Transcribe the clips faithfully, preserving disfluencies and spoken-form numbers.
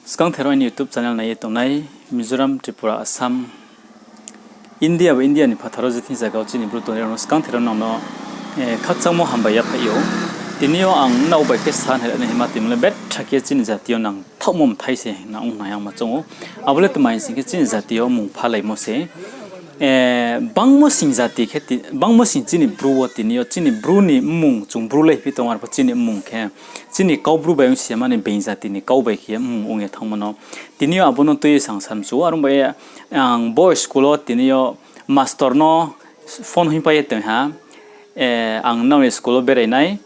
Skangther o aini YouTube channel nai ye tongnai Mizoram, Tripura, Assam, India ba India ni phathar o je thing zaga wo chini Bru tongnai rao no skangther o nang no, eh, khakchangmo hambai yaphaih ou. Tini yo ang nrao bai khe sa nai le nai hima timo le betha khe chini jati yo nang thaohmo mthai se nang ong nai ang ma choung ou. Abo le tma hing sing khe chini jati yo mmung phalaimo se. Eh, bangmo sing jati khe ti-, bangmo sing chini Bru wo tini yo, chini Bru ni mmung, chung Bru le phi tong arphuh chini mmung khe, chini Kaubru bai ong si ya mani being jati ni kau bai khe mmung ong ye thanngmo no. Tini yo abo no tui ye sang samchu ou, aro bai ang bo school wo tini yo master no phone hingpai ye tong ha, eh, ang nrao ni school wo berai nai.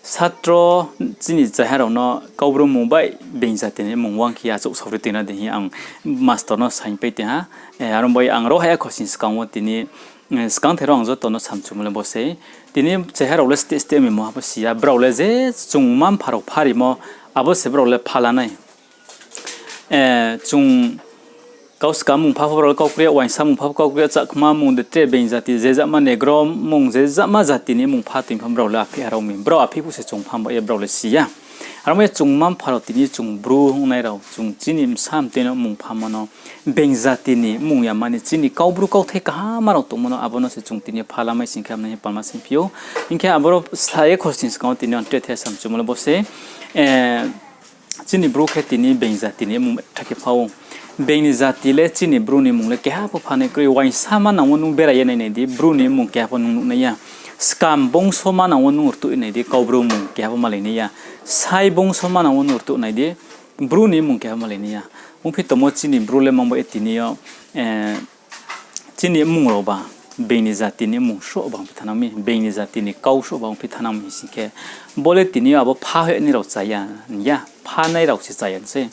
Satro chini chaiha rao no Kaubru mmung bai being jati ni mmung wang khe achouh saori toing na di hing ang master no saingpai tong ha. Eh, aro bai ang ro haya khosning skang wo tini, eh, skangther o ang joto no samchumo le bo se. Tini chaiha rao le state state mi mungha pho si ya, brao le je chung mma-mpha rao pha rimo, abo se brao le pha la nai. Eh, chung kau ska mmung pha pho brao le kau kri ya, uaingsa mmung pha pho kau kri ya, Chakma mmung de tre being jati je jama Negro mmung je jama jati ni mmung pha toing pho brao le aphi harao mi. Brao aphi phuh se chung pha ba ye brao le si ya. Aro bai chung mma-mpha rao tini chung Bru ongnai rao, chung chini bsa mtoi no mmung phamo no being jati ni mmung ya mani chini Kaubru kauthai kaham rao tongmo no abo no se chung tini pha lamai sing khe hamnai hing palma saingphi ou. Hing khe aboro sa ye khosning skang wo tini ang tre the samchumo le bo se, eh, chini Bru khe tini being jati ni mmung betha khe pha ou. Being ni jati le chini Bru ni mmung le keha pho phanai kroi, uaingsa manang wo nung berai ye nainai di, Bru ni mmung keha pho nung nuhnai ya. Skam bongso manang wo nung rtuh nai di, Kaubru mmung keha pho malai nai ya. Sai bongso manang wo nung rtuh nai di, Bru ni mmung keha pho malai nai ya. Ongphi tongmo chini Bru le mang ba ye tini yo, eh, chini mmung rao ba, being ni jati ni mmung sroh ba ongphi thanang mi, being ni jati ni kau sroh ba ongphi thanang mi hing sing khe, bo le tini yo abo pha hoih nai rao chaya, ya, phanai rao se chaya sei.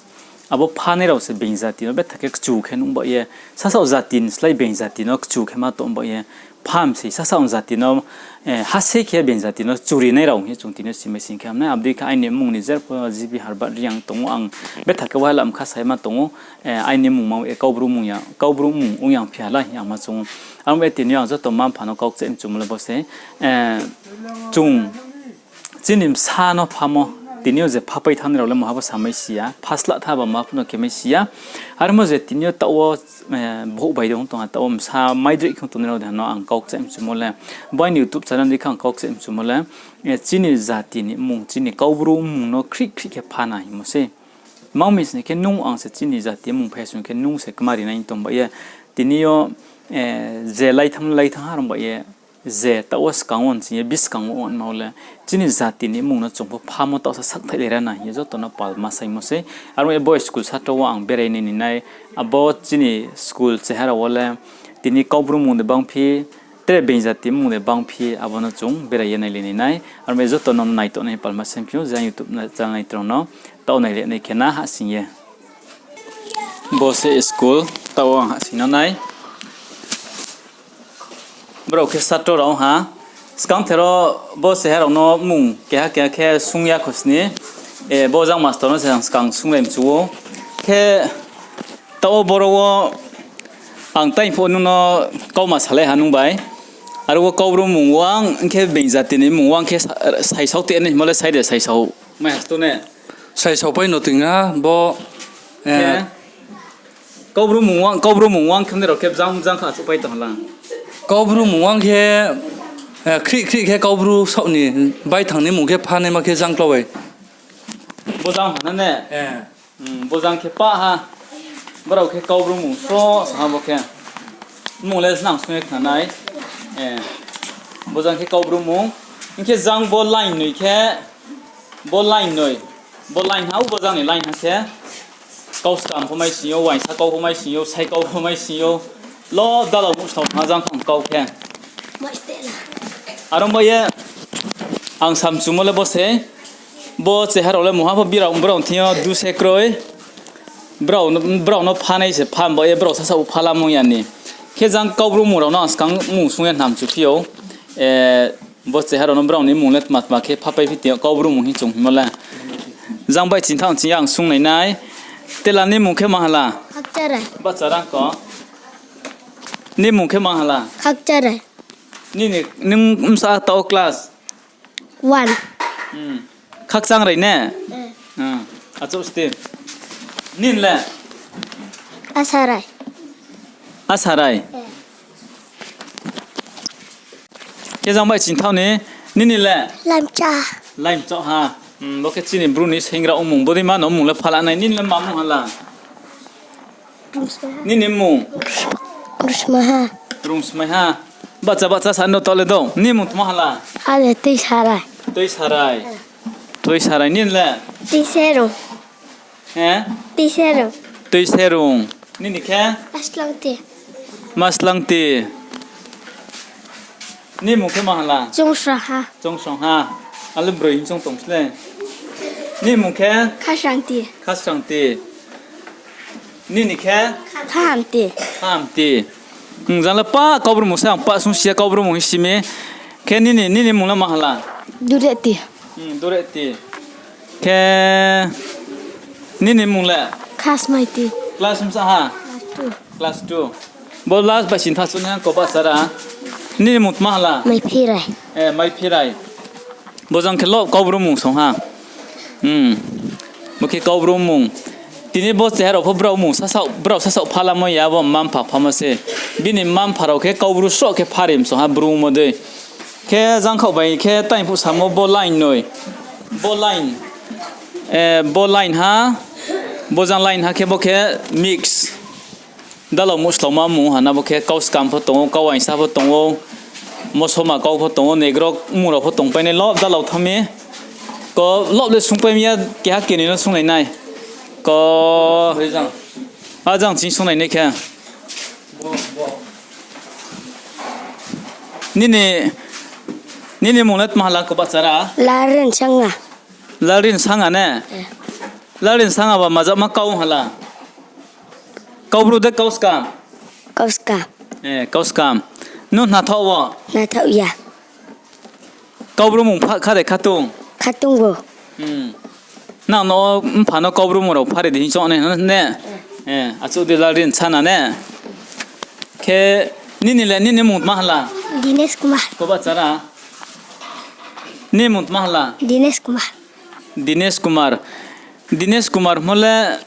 Abo phanai rao se being jati no betha khe kchu khe nung ba ye, sasaoh jati ni slái being jati no kchu khe ma tong ba ye, pham sei, sasaoh jati no, eh, ha sei khe being jati no churi nai rao hing chung tini yo simai sing khe hamnai. Abo dei khe aini mmung ni jer pho G B Harbat Reang tong ou, ang betha khe wahala mkha sai ma tong ou, eh, aini mmung ma, eh, Kaubru mmung ya, Kaubru mmung ong yang phi ha la hing ang ma choung ou. Aro bai tini yo ang joto mma-mpha no kau kchaih mchumo le bo se, eh, chung chini bsa no phamo, tini yo je phapai thanngnai rao le mungha pho samai si ya, phasla tha ba mungha pho no khe mai si ya. Armo je tini yo taoh wo, eh, bhouh bai de ong tong ha, taoh wo bsa maidroih khe ong tongnai rao de no ang kau kchaih mchumo le, bo aini YouTube channel dei khe ang kau kchaih mchumo le, eh, chini jati ni mmung, chini Kaubru mmung no khrih khrih khe phana hingmo sei. Mang mi sing khe nung ang se chini jati mmung phai sung khe nung se kmari nai tong ba ye. Tini yo, eh, je laithang laithang ha rong ba ye, je taoh wo skang wo hing ye, buskang wo ongma wo le, chini jati ni mmung no chung pho phamo taoh sa sakthaih lai ra na hing ye joto no palma saingmo sei. Aro bai bo school sato wo ang berai nai ni nai, abo chini school chehara wo le, tini Kaubru mmung de bangphi, tre being jati mmung de bangphi, abo no chung berai ye nailai ni nai. Aro bai joto no naitouh nai palma saingphi ou, je ang YouTube channel nai rao no, taoh nailai nai khe na hahsing ye. Bo se school, taoh wo ang hahsing no nai. Brao khe sato rao ha. Skangther o bo chehara rao no mmung keha keha khe sung ya khosni. Eh, bo jang master no se ang skang sunglai mchu ou. Khe taoh wo boro wo ang tai pho nung no kauma salai ha nung bai. Aro wo Kaubru mmung wang khe being jati ni mmung wang khe sa-, saisao te nai himo le sai de saisao. Mai hasto ne? Saisao pai no ting ha, bo, eh, Kaubru mmung wang, Kaubru mmung wang khe nai rao khe jang, jang kha achouh pai tong ha la. Kaubru mmung wang khe, eh, khrih khrih khe Kaubru saoh ni baithang ni mmung khe phanaima khe jang klau bai. Bo jang ha na ne? Eh. Hmm, bo jang khe pah ha. Brao khe Kaubru mmung sroh sa ha bo khe. Mmung le snang sung ye khna nai. Eh, bo jang khe Kaubru mmung. Hing khe jang bo line noi khe, bo line noi. Bo line ha, bo jang ni line ha khe. Kau skam pho mai sing ou, uaingsa kau pho mai sing ou, sai kau pho mai sing ou. Lo dalao muhsnao thang jang kha kau khe. Aro bai ye ang samchumo le bo se, bo chehara rao le mungha pho birao brao thing yo du se kroi. Brao no, brao no phanai se pha ba ye brao sasa u pha lamung ya ni. Khe jang Kaubru mmung rao no ang skang mmung sung ye hnamchuphi ou. Eh, bo chehara rao no brao ni mmung le tma tma khe phapai phi tong yo Kaubru mmung hing chung hingmo le. Jang bai chini thang chini ang sung nai nai. Tela ni mmung khe ma hala? Khakchara. Bacharang ko. Ni mmung khe ma hala? Khakchara. Nini, nung bsa taoh class? One. Hmm. Khakchangrai ne? Eh. Hmm. Achouh ste. Nini le? Asarai. Asarai. Khe jang bai ching thaoh ni, nini le? Laimcha. Laimcha ha. Hmm, bo khe chini bru ni seingra ongmung. Bodei ma no mung le phala nai. Nini le ma mung hala? Nini mung? Rungsmaha. Rungsmaiha. Bacha bacha sa no tole do. Nini mung tma hala? Ale Tuisarai. Tuisarai. Tuisarai. Nini le? Tuiserung. He? Tuiserung. Tuiserung. Nini khe? Maslangti. Maslangti. Nini mung khe ma hala? Chongsrongha. Chongsrongha. Ale broi hing chong tong sle. Nini mung khe? Khasrangti. Khasrangti. Nini khe? Khahamti. Khahamti. Hmm, jang le pa Kaubru mung se ang pa sung sia Kaubru mung hing simi. Khe nini, nini mung le ma hala? Dureti. Hmm, Dureti. Khe nini mung le? Khasmaiti. Class msa ha? Class two. Class two. Bo last bai sintha sung ha ko bahchara. Nini mung tma hala? Maiphirai. Eh, Maiphirai. Bo jang khe lo Kaubru mung song ha. Hmm. Bo khe Kaubru mung. Tini bo cheha rao pho brao mung sasaoh, brao sasaoh phalamo ya bo mma-mpha phamo se. Bini mma-mpha rao khe Kaubru sroh khe phari msong ha brungmo dei. Khe jangkhaoh bai khe taing phuh samo bo line noi. Bo line. Eh, bo line ha. Bo jang line ha khe bo khe mix. Dalao muslaoma mung ha na bo khe kau skam pho tong ou, kau waingsa pho tong ou, mosoma kau pho tong ou, negrok mung rao pho tongpai nai lo dalao thanng mi. Ko lob le sungpai mi ya keha keni no sunglai nai. Ko, ajang ching sunglai nai khe. Nini, nini mung le tma hala ko bahchara? Lalrin Sanga. Lalrin Sanga ne? Lalrin Sanga ba majama kau hala? Kaubru de kau skam? Kau skam. Eh, kau skam. Nung khnathaoh wo? Khnathaoh ya. Kaubru mung pha kha de khatung? Khatung bo. Hmm. Nang no mpha no Kaubru mung rao phari di hing chong nai ne? Eh, achouh di Lalrin Sanga ne? Khe nini le, nini mung tma hala? Dinesh Kumar. Ko bahchara? Nini mung tma hala? Dinesh Kumar. Dinesh Kumar. Dinesh Kumar hmo le,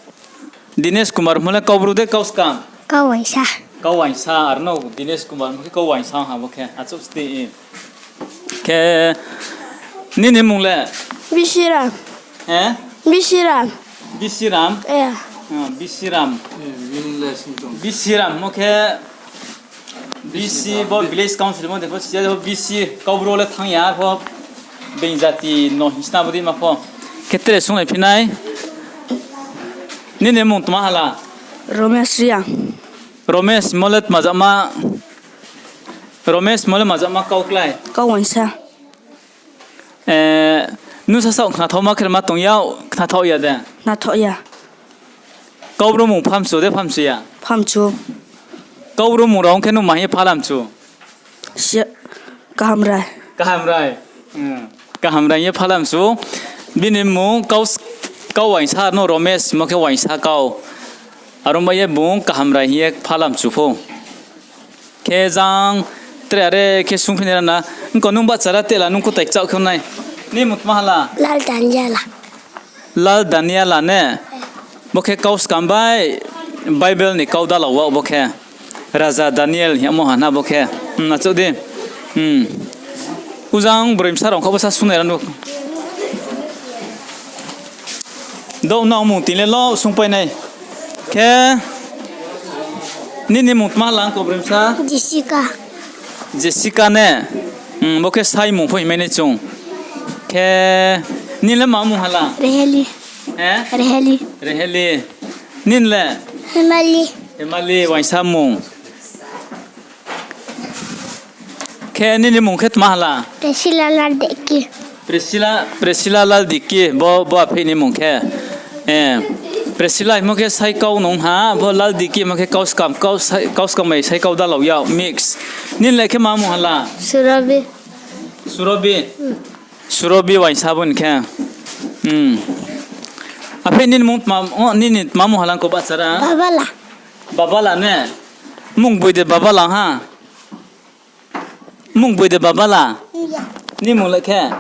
Dinesh Kumar hmo le Kaubru de kau skam? Kau waingsa. Kau waingsa, ar no Dinesh Kumar hmo khe kau waingsa ha bo khe, achouh sti. Khe nini mung le? Bisiram. He? Bisiram. Bisiram? Eh. Ah, Bisiram. Bisiram hmo khe B C bo village council mo de pho siya bo B C Kaubru le thanng ya pho being jati no hing sna bo di ma pho. Khe tre sunglai phi nai. Nini mung tma hala? Romesh Reang. Romesh mo le tma jama? Romesh mo le majama kau klái? Kau waingsa. Eh, nung sasaoh khnathaoma khe ma tong ya, khnathaoh ya de? Khnathaoh ya. Kaubru mung phamchu de phamchu ya? Phamchu. Kaubru mung rao ong khe nung ma hing ye phalamchu? Kaham rai. Kaham rai. Hmm. Kaham rai ye phalamchu. Bini mung kau, kau waingsa no Romesh mo khe waingsa kau. Aro bai ye bung kaham rai hing ye phalamchu pho. Khe jang tre are khe sungphi nai ra na. Nko nung bahchara tela nung kutai kchaoh khe nai. Nini mung tma hala? Lal Daniela. Lal Daniela ne? Bo khe kau skam bai Bible ni kau dalao wo bo khe. Raja Daniel hing yamo ha na bo khe. Hmm, achouh di. Hmm. Ujang broi bsa rao kha bo sa sungnai ra nu. Douh nang mung tini le lo sungpai nai. Khe nini mung tma hala ko broi bsa? Jessica. Jessica ne? Hmm, bo khe sai mung pho hingmai nai chung. Khe nini le ma mung hala? Reheli. He? Reheli. Reheli. Nini le? Hemali. Hemali, waingsa mung. Khe nini mung khe tma hala? Priscilla Laldiki. Priscilla, Priscilla Laldiki, bo, bo aphi ni mung khe. Eh, Priscilla himo khe sai kau nung ha, bo Laldiki himo khe kau skam, kau sai, kau skam bai sai kau dalao yag, mix. Nini le khe ma mung hala? Surobi. Surobi? Surobi waingsa bo ni khe. Hmm. Aphi nini mung tma, o, nini tma mung hala ko bahchara? Babala. Babala ne? Mung boi de Babala ha? Mung boi de Babala? Iya. Nini mung le khe?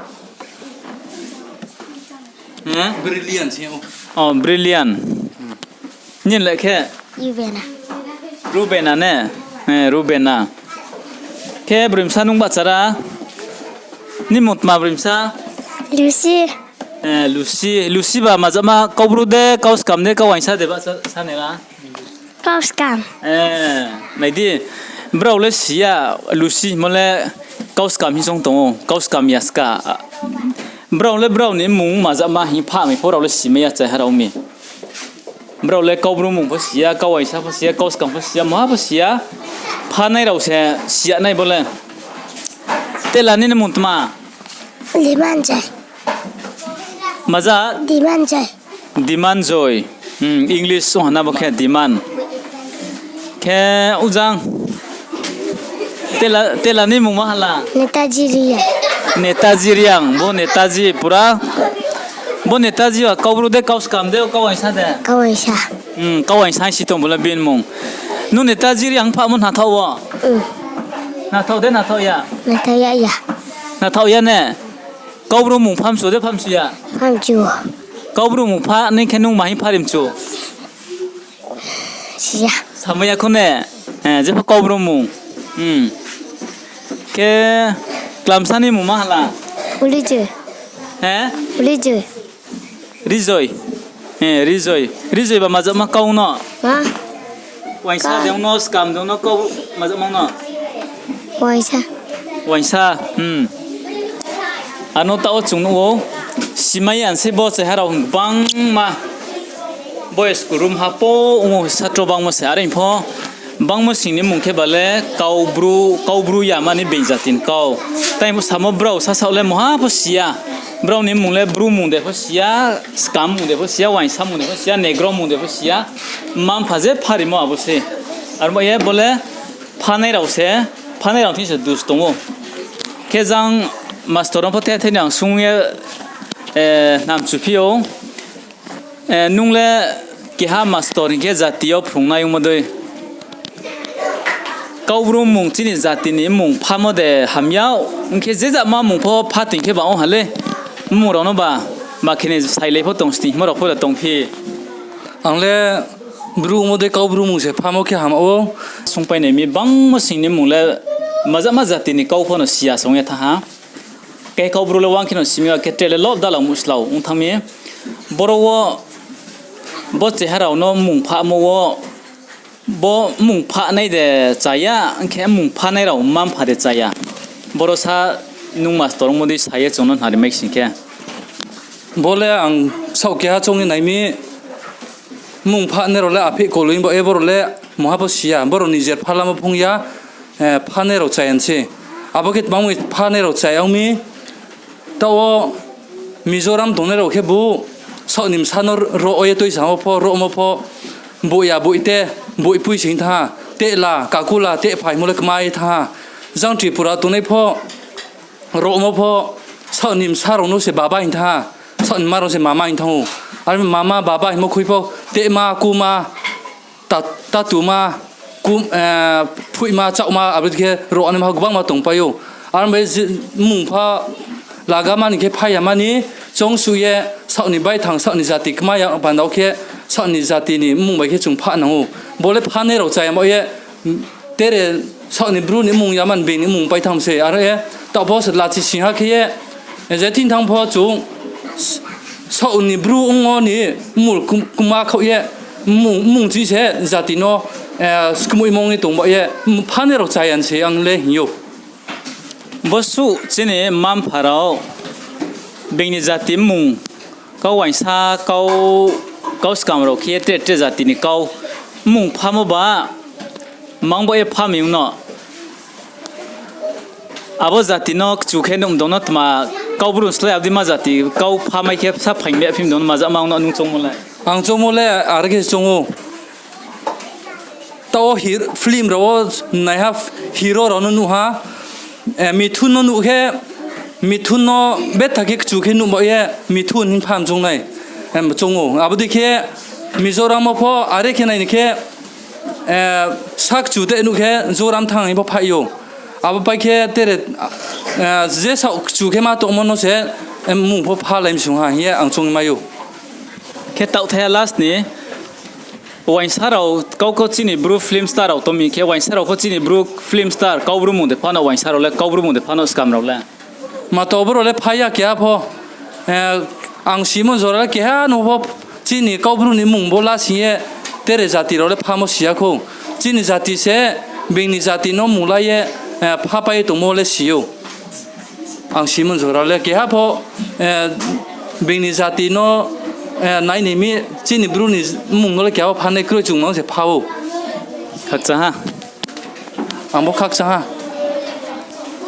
He? Brilliant se o. O, Brilliant. Nini le khe? Rubena. Rubena ne? Eh, Rubena. Khe broi bsa nung bahcha ra? Nini mung tma broi bsa? Lucy. Eh, Lucy, Lucy ba majama kau bru de, kau skam de, kau uaingsa de bahcha sa nai la? Kau skam. Eh, nai di, brao le si ya, Lucy hingmo le kau skam hing song tong ou, kau skam ya ska. Brao le brao ni mung majama hing pha mi pho rao le simai ya chaiha rao mi. Brao le kau bru mung pho si ya, kau uaingsa pho si ya, kau skam pho si ya, maha pho si ya. Phanai rao se si ya nai bo le. Tela nini mung tma? Dimanjai. Maja? Dimanjai. Dimanjoi. Hmm, English ong ha na bo khe Diman. Khe ujang. Tela, tela ni mung ma hala? Netaji Reang. Netaji Reang, bo Netaji pura. Bo Netaji wa kau bru de, kau skam de, kau uaingsa de? Kau uaingsa. Hmm, kau uaingsa si tong bo le bini mung. Nung Netaji Reang phamo nathaoh wo? Hmm. Nathaoh de, nathaoh ya? Nathaoh ya, ya. Nathaoh ya ne? Kau bru mung phamchu de phamchu ya? Phamchu. Kau bru mung pha ni khe nung ma hing phari mchu? Siya. Samai ya kho ne? Eh, jepho kau bru mung. Hmm. Khe klamsa ni mung ma hala? Ulijoi. He? Ulijoi. Rijoi. Eh, Rijoi. Rijoi ba majama kau no? Ma? Uaingsa de ong no, skam de ong no, kau majama ong no? Uaingsa. Uaingsa, hmm. Ano taoh wo chung nuh ou, simai ya se bo chaiha rao hing bangma. Bo school room ha pho ong ou satro bangmo se, are pho bangmo sing ni mung khe ba le kau bru, kau bru ya mani being jati ni kau. Tai samo brao sasaoh le maha pho si ya. Brao ni mung le bru mung de pho si ya, skam mung de pho si ya, uaingsa mung de pho si ya, negro mung de pho si ya. Mma-mpha je pharimo abo se. Aro ba ye bo le phanai rao se, phanai rao thing se dus tong ou. Khe jang mastor no pho the the ni ang sung ye, eh, namchuphi ou. Eh, nung le keha mastor hing khe jati yo phrungnai ongmo dei. Kau bru mung chini jati ni mung phamo de hamya, ong khe je jama mung pho pha toing khe ba ong ha le. Mung rao no ba, ma khe ni sailai pho tong sning himo rao pho le tongphi. Ang le bru ongmo dei kau bru mung se phamo khe hama ou. Sungpai nai mi bangmo sing ni mung le majama jati ni kau pho no si ya song ye thanng ha. Khe kau bru le wang khe no simi ya khe tre le lob dalao muslao ong thanng mi. Boro wo bo chaiha rao no mung phamo wo, bo mung phanai de cha ya, ong khe mung phanai rao mma-mpha de cha ya. Boro sa nung mastor ongmo dei sa ye chung no nari mai sing khe. Bo le ang saoh keha choung ye nai mi, mung phanai rao le apheih koloi ba ye boro le maha pho si ya, boro nijer pha lamo phung ya, eh, phanai rao cha ya se. Abo khe tma ong mi phanai rao cha ya ong mi, taoh wo Mizoram tongnai rao khe bu saoh ni bsa no ro ye tuisa wo pho, romo pho, boih ya boih te, boih pui se hing thanng ha, teh la, kaku la, teh phai hingmo le kma ye thanng ha. Jang Tripura tongnai pho, romo pho, saoh ni bsa rao no se baba hing thanng ha, saoh ni mma rao se mama hing thanng ou. Aro mama, baba hingmo khui pho, tehma, kuma, ta-, tatuma, kum, eh, phuihma, chaohma, abo dei khe ro naima ha gbangma tongpai ou. Aro bai je, mung pha laga mani khe phai ya mani, choungsuh ye, saoh ni baithang, saoh ni jati kma ya, panda wo khe, saoh ni jati ni mmung bai khe chung pha nang ou. Bo le phanai rao cha ya ba ye, tere saoh ni bru ni mmung ya mani being ni mmung pai thanng se, aro ye, taoh pho se lachi sing ha khe ye, je thing thanng pho chung, saoh ni bru ong wo ni mmul kum-, kuma khaoh ye, mmung, mmung ching se jati no, eh, skmoihmo ong ye tong ba ye, phanai rao cha ya se ang le hing ou. Bosuh chini mma-mpha rao, being ni jati mmung, kau uaingsa, kau, kau skam rao khe ye tre tre jati ni kau mmung phamo ba, mang ba ye pha mi ong no. Abo jati no kchu khe nuh dong no tma, kau bru slái abo dei ma jati kau phamai khe sa phaing le phim dong no majama ong no nung choungmo le? Ang choungmo le are khe choung ou. Taoh wo hir-, film rao wo naiha hero rao no nuh ha, eh, Mithun no nuh khe, Mithun no betha khe kchu khe nuh ba ye Mithun hing pham choung nai, em, choung ou. Abo dei khe Mizoram wo pho are khe nai ni khe, eh, sa kchu de nuh khe Zoram thanng hing pho phaih ou. Abo pai khe tere, eh, je saoh kchu khe ma tongmo no se, em, mmung pho phalai msung ha hing ye ang choung mai ou. Khe taoh thaiha last ni, Uaingsa rao kau kho chini Bru film star rao tong mi khe, uaingsa rao pho chini Bru film star Kaubru mung de pha no, uaingsa rao le Kaubru mung de pha no, skam rao le. Ma to boro le pha ya keha pho. Ang simo jora le keha no pho chini Kaubru ni mung bo la sing ye tere jati rao le phamo si ya khou. Chini jati se being ni jati no mung la ye phapai ye tongmo le si ou. Ang simo jora le keha pho being ni jati no nai ni mi, chini Bru ni mmung no le keha pho phanai kroi, chung mang se pha ou. Khakchang ha. Ang bo khakchang ha.